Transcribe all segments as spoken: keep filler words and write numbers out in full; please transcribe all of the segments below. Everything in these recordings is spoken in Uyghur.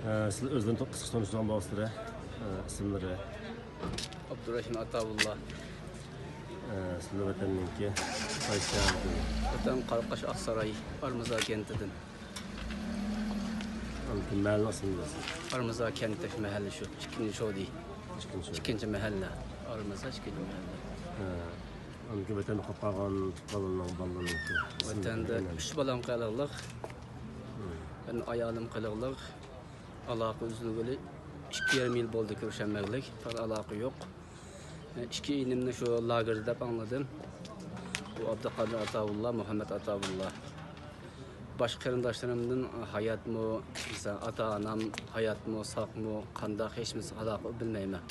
ئە، سىلەر ئۆزلىرىنى قىسقىچە تونۇشتۇرغان بولسىلەر. ئە، ئىسىملىرى؟ ئابدۇرەھىم ئاتاۋۇللا. ئە، سىلەر ۋەتەننىڭكى؟ قايسى شەھەردىن؟ ۋەتەن قاراقاش ئاقساراي، ئارمىزا كەنتىدىن. ئەمدى مەھەللىنىڭ ئىسمىنى بىلەسىز؟ ئارمىزا كەنتى مەھەللە شۇ، ئىككىنچى شودى. ئىككىنچى شودى. ئىككىنچى مەھەللە. ئارمىزا ئىككىنچى مەھەللە. ھە. ئەمدى ۋەتەندە قېلىپ قالغان تۇغقانلارنىڭ بالىلىرىنىڭكى ئىسمى؟ ۋەتەندە ئۈچ بالام قېلىغلىق. ھە. مېنىڭ ئايالىم قېلىغلىق. ئالاقە ئۈزۈلگىلى ئىككى يېرىم يىل بولدى كۆرۈشەلمەگلىك. پەقەت ئالاقە يوق. ئىككى ئىنىمنى شۇ لاگېردا دەپ ئاڭلىدىم. بۇ ئابدۇقادىر ئاتاۋۇللا، مۇھەممەد ئاتاۋۇللا. باشقا قېرىنداشلىرىمدىن ھاياتمۇ، مىسال، ئاتا-ئانام ھاياتمۇ، ساقمۇ، قانداق، ھېچنېمىسىگە ئالاقە بىلمەيمەن.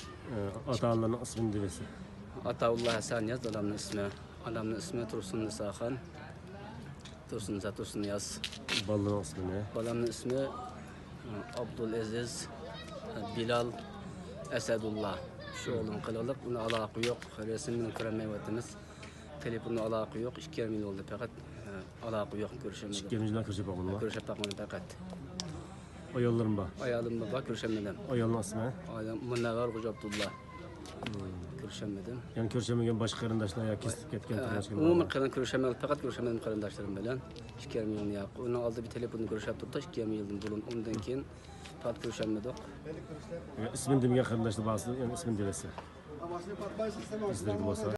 ئاتا-ئانىلارنىڭ ئىسمىنى دېۋەرسە. ئاتاۋۇللا ھەسەننىياز دادامنىڭ ئىسمى. ئانامنىڭ ئىسمى تۇرسۇننىساخان. تۇرسۇننىسا، تۇرسۇننىياز. بالىلىرنىڭ ئىسمى نېمە؟ بالامنىڭ ئىسمى، ئە، ئابدۇلئەزىز، ئە، بىلال، ئەسەدۇللا. شۇ ئوغلۇم قېلىغلىق، ئۇنى ئالاقە يوق، رەسىمىنى كۆرەلمەيۋاتىمىز. تېلېفوندا ئالاقە يوق، ئىككى يېرىم يىل بولدى پەقەت، ئە، ئالاقە يوق، كۆرۈشەلمىدۇق. ئىككى يېرىم يىلدىن كۆرۈشۈپ باقمىدىڭلار؟ كۆرۈشۈپ باقمىدىم پەقەت. ئاياللىرىم بار؟ ئايالىم بار، كۆرۈشەلمىدىم. ئايالنىڭ ئىسمى؟ ئايالىم مۇنەۋۋەر خوجا ئابدۇللا. كۆرۈشەلمىدىم. يەنى كۆرۈشەلمىگەن باشقا قېرىنداشلار يا كېسىپ كەتكەن ھە، قېرىنداشلار ئومۇمەن بار؟ قېرىن-، كۆرۈشەلمىدىم، پەقەت كۆرۈشەلمىدىم قېرىنداشلىرىم بىلەن. ئىككى يېرىم يىلنى ياق. ئۇنىڭ ئالدىدا بىر تېلېفوندا كۆرۈشۈپ تۇردۇق، ئىككى يېرىم يىلدىن بۇرۇن. ئۇندىن كېيىن پەقەت كۆرۈشەلمىدۇق. يا، ئىسمىنى دېمىگەن قېرىنداشلار بارسا، يەنى ئىسمىنى دېۋەرسە. ئىزدىرگە بولسا.